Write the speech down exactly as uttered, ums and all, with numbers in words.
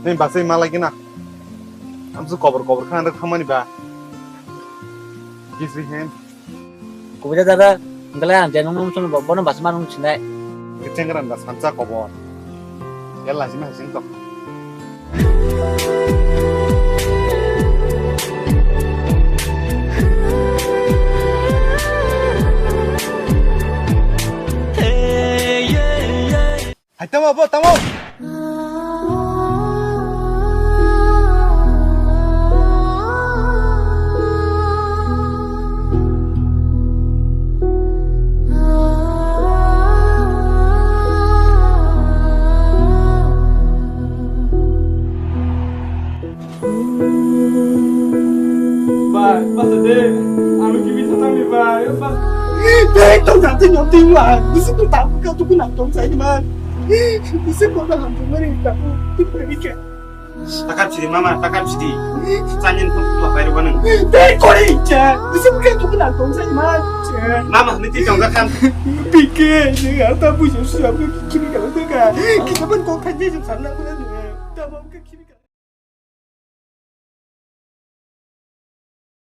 Nini basai malai gina. Amsu kobor kobor khan rwk thangmani ba. Gisi hen. Kubui da dara, hwnkhe ang je nung nung sung bo, bono basai ma nung sinai. Keceng ran da sansa kobor. Yalla sima sing tok. Hai tamo bo tamo. Bai, basa de, ano kimi thangni bai, bas. Dei, tong jati nyong ting bai, bisi tu tak ka tu kunang tong sai man. Bisi ko da ham tu mari ka tu, tu mari ka. Takap sidi mama, takap sidi. Sanyin pun tu bai ro nang. Dei, kori cha, bisi ko tu kunang tong sai man. Mama, ni ti tong ka kan. Pike, ni ata bu su su abu kimi ka tu ka. Kita pun ko kan je sana ko na. Tamam ka kimi ka.